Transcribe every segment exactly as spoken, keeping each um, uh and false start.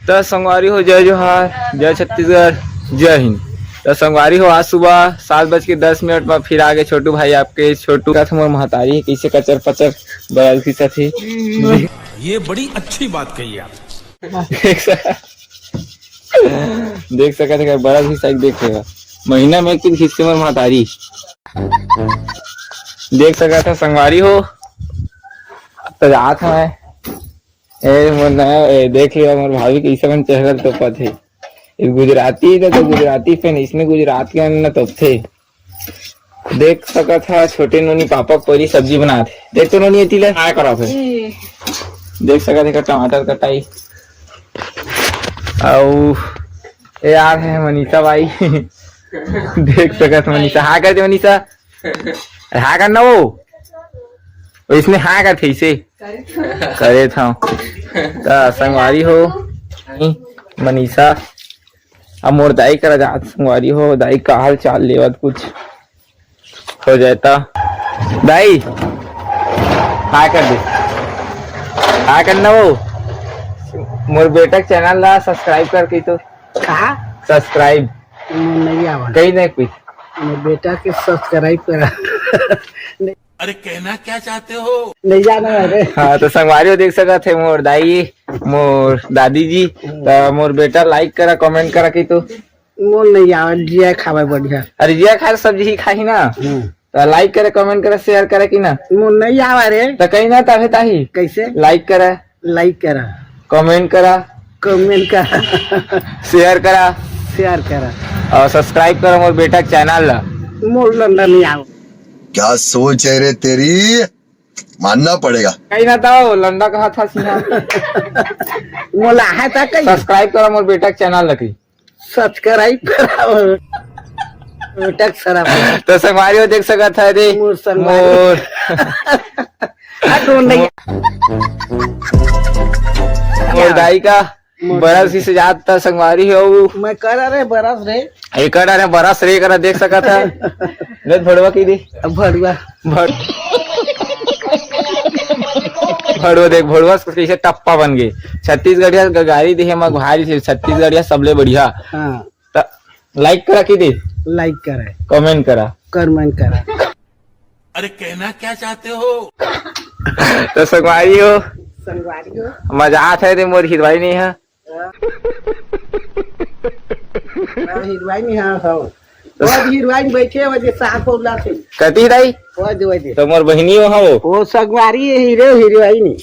त संगवारी हो, जय जोहार, जय छत्तीसगढ़, जय हिंद। त संगवारी हो, आज सुबह सात बज के दस मिनट में फिर आगे छोटू भाई आपके। छोटू का मोर महतारी कइसे कचर पचर बरस घिसत हे। ये बड़ी अच्छी बात कही आप। देख सक-, देख सकत हे, बरस घिसाई देख लेगा। महीना में एक दिन घिसथे मोर महतारी। देख सकत हे संगवारी हो, त जात हवय। ए, मोर नया, ए, देख लिया, मोर भाभी कइसे अपन चेहरा ल तोपत हे। ए, गुजराती, त, त गुजराती फेन, इसने गुजरात के अन्न तोपथे। देख सकत हा, छोटे नोनी पापा परी सब्जी बनात हे। देख तो नोनी, एती ले, काय करत हे। ए। देख सकत हे, टमाटर कटाई। अउ, ए यार, हे मनीषा बाई। देख सकत मनीषा, हाँ कर दे मनीषा। हाँ करना वो। इसने हाँ करथे इसे। करे था। त संगवारी हो, मनीषा, अब मोर दाई करा जात संगवारी हो, दाई का हाल चाल लेवत कुछ हो जाए त। दाई, हाँ कर दे। हाँ करना वो। मोर बेटा के चैनल ला सब्सक्राइब कर कही तो। का? सब्सक्राइब। नहीं आवा। कही नहीं कुछ। मोर बेटा के सब्सक्राइब करा। अरे, कहना क्या चाहते हो? नहीं जाना है रे। हाँ, त संगवारी हो देख सकत हे मोर दाई, मोर दादी जी, त मोर बेटा लाइक करा, कमेंट करा कही तो। मोर नहीं आवा, जिया खावे बढ़िया। अरे, जिया खाए सब्जी ही खाही ना। हम्म। त लाइक करे, कमेंट करे, शेयर करे कि ना? मोर नहीं आवा रे। त कही ना, तभे ताही। कैसे? लाइक करे। लाइक करा। कमेंट करा। कमेंट करा। शेयर करा। शेयर करा। अउ सब्सक्राइब करा मोर बेटा के चैनल ला। मोर लंडा नहीं आवा। क्या सोच है रे तेरी, मानना पड़ेगा। कही ना त लंडा कहा था सीधा। मोला है त कही। सब्सक्राइब करा मोर बेटा के चैनल ला कही। सब्सक्राइब करा मोर बेटा के सरा। त संगवारी हो देख सकत हे रे। मोर संगवारी। मोर। आ, तो नहीं। मोर दाई का मोर बरस घिसे जात त संगवारी हो। मैं करा रे बरस रे। एकर अरे बरस रे, एकर देख सकत हे। ले भड़वा कही दे। अब भड़वा। भड़-, भड़वा देख, भड़वा कइसे टप्पा बन गे। छत्तीसगढ़िया ग-, गारी देहे म भारी से, छत्तीसगढ़िया सबले बढ़िया। हाँ। त लाइक करा कही दे। लाइक करा। कमेंट करा। कमेंट करा। अरे कहना क्या चाहते हो? त संगवारी हो। संगवारी हो। मजा आत हे रे मोर हीरोइन हे। हाँ। हाँ, हीरोइन हे, हाँ। वो हीरोइन बैठे हे, वो जे साग पौला थे। कती दाई? वो जे, वो जे। त मोर बहिनी हो, हाँ वो। वो संगवारी हे, हीरो, हीरोइन।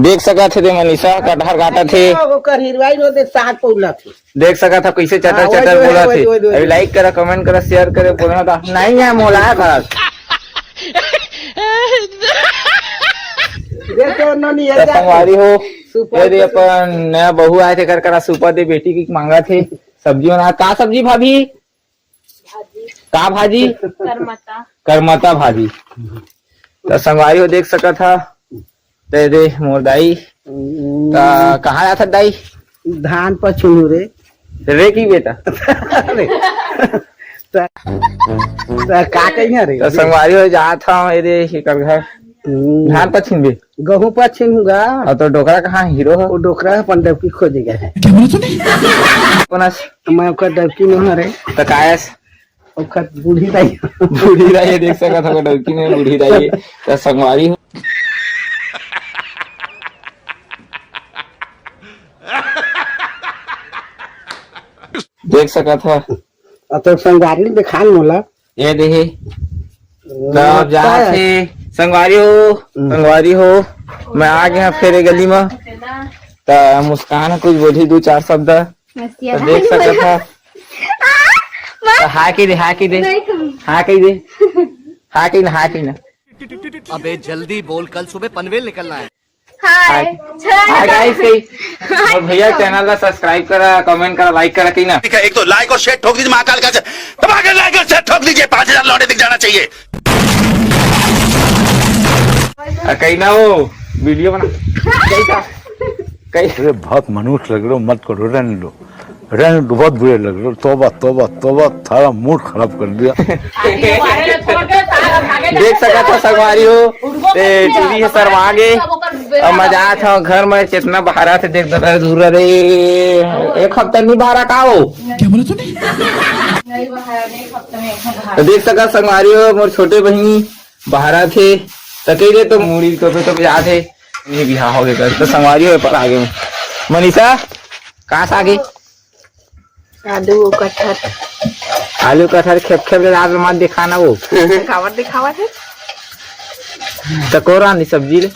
देख सकत हे रे मनीषा, कटहर काटत हे। ओकर हीरोइन वो जे साग पौला थे। देख सकत हा, कइसे चटर हाँ, चटर बोलत हे। अभी लाइक करा, कमेंट करा, शेयर करे, बोलना था। नहीं है, मोला है खराब। देखो, नोनी, ये त संगवारी हो, सुपर ये दे सुपर। अपन नया बहू आए थे घर करा, सुपर दे बेटी की मांगा थे। सब्जी बना, का सब्जी भाभी? भाजी। का भाजी? करमता। करमता भाजी। त संगवारी हो देख सकत हा, ते दे मोर दाई। हम्म। त कहाँ जात हा दाई? धान पछुनू रे। रे की बेटा? अरे, त, त का कहिया रे? त संगवारी हो जात हा, ए दे एकर घर। हम्म। धान पछिनबे? गहूं पछिनहूं गा। अउ तो डोकरा कहाँ हीरो हो? वो डोकरा अपन डबकी खोजे गए है। कोन अस? मैं ओकर डबकी नोहंव रे। त कायस? ओखर बूढ़ी दाई। बूढ़ी दाई हे, देख सकत हव, डौकी में बूढ़ी दाई हे। त संगवारी हो। देख सकत हव। अब तो संगवारी देखान मोला। ये देहे। त अब जात हे, संगवारी हो, हम्म। संगवारी हो, मैं आ गया फिर ये गली में। त मुस्कान कुछ बोली दू चार शब्द। त देख सकत हव। त हाय कहि दे, हाय कहि दे। नहीं कहूँ। हाय कहि दे। हाय कहि ना, हाय कहि ना। अबे जल्दी बोल, कल सुबह पनवेल निकलना है। हाय। हाय। हाय गाइस, कही। और भैया चैनल ला सब्सक्राइब करा, कमेंट करा, लाइक करा कही ना। ठीक है, एक तो लाइक और शेयर ठोक दीजिए महाकाल का। दबा के लाइक और शेयर ठोक दीजिए, पाँच हज़ार लौंडे दिख जाना चाहिए। आ, कही ना वो वीडियो बना। कही था। कही। अरे बहुत मनहूस लग रहे हो, मत करो, रहने दो। रहने दो, बहुत बुरे लग रहे हो। तौबा, तौबा, तौबा, सारा मूड खराब कर दिया। देख सकत हव संगवारी हो, ते टूरी हे शर्मा गे। अब मैं जात हव घर में, कितना बहारा थे देख ददा दूर रे। एक हफ्ता नहीं बहारा का हो? क्या बोला तूने? नहीं बहारा, नहीं, एक हफ्ता में एक बार बहारा। तो देख सका संगवारी हो, मोर छोटे बहिनी बहारा थे, तकई ले तो मुड़ी तो पे तो जात हे। नहीं बिहाव हो गए तो संगवारी हो पर आगे में। मनीषा, कहाँ से आगे? आलू कटहर। आलू कटहर खेप खेप के दाल मत दिखाना वो। दिखावत दिखावत है। तो को रांधी सब्जी ले?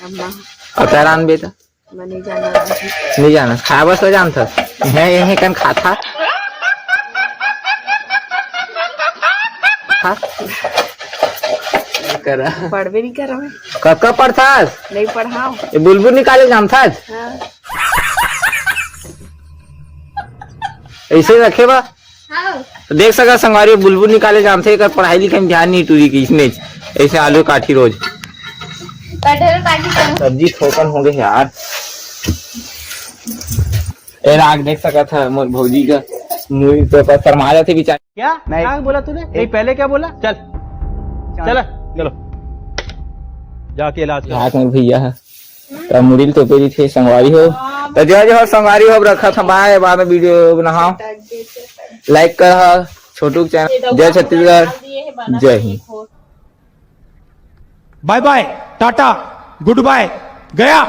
अम्मा। और तै रांधबे त? मैं नहीं जाना। नहीं जाना, खाए बस तो जानता। है यही कन खाता। खा। करा। पढ़बे नहीं करा मैं। कब कब पढ़थस? नहीं पढ़ाओ। ये बुलबुल निकाले जानथस? हाँ। ऐसे रखे बा। हाँ। तो देख सका संगवारी, बुलबुल निकाले जानथे, एकर पढ़ाई लिखाई में ध्यान नहीं टूरी के इसने। ऐसे आलू काटी रोज। कटहल काटी करो। सब्जी थोकन हो गए यार। ए राग देख सका था मोर भौजी का मुंह पे पर शर्मा जाते बेचारे। क्या? नहीं। क्या बोला तूने? नहीं, पहले क्या बोला? चल। चल। चला, चलो। जाके इलाज करो। राग में भैया है। त मुड़ी ल तोपे रहिथे संगवारी हो। त जय जोहार संगवारी हो, अब रखत हन, बाय, बाद में वीडियो बनाहव। लाइक करहा छोटू के चैनल। जय छत्तीसगढ़, जय हिंद। बाय बाय, टाटा, गुड बाय, गया।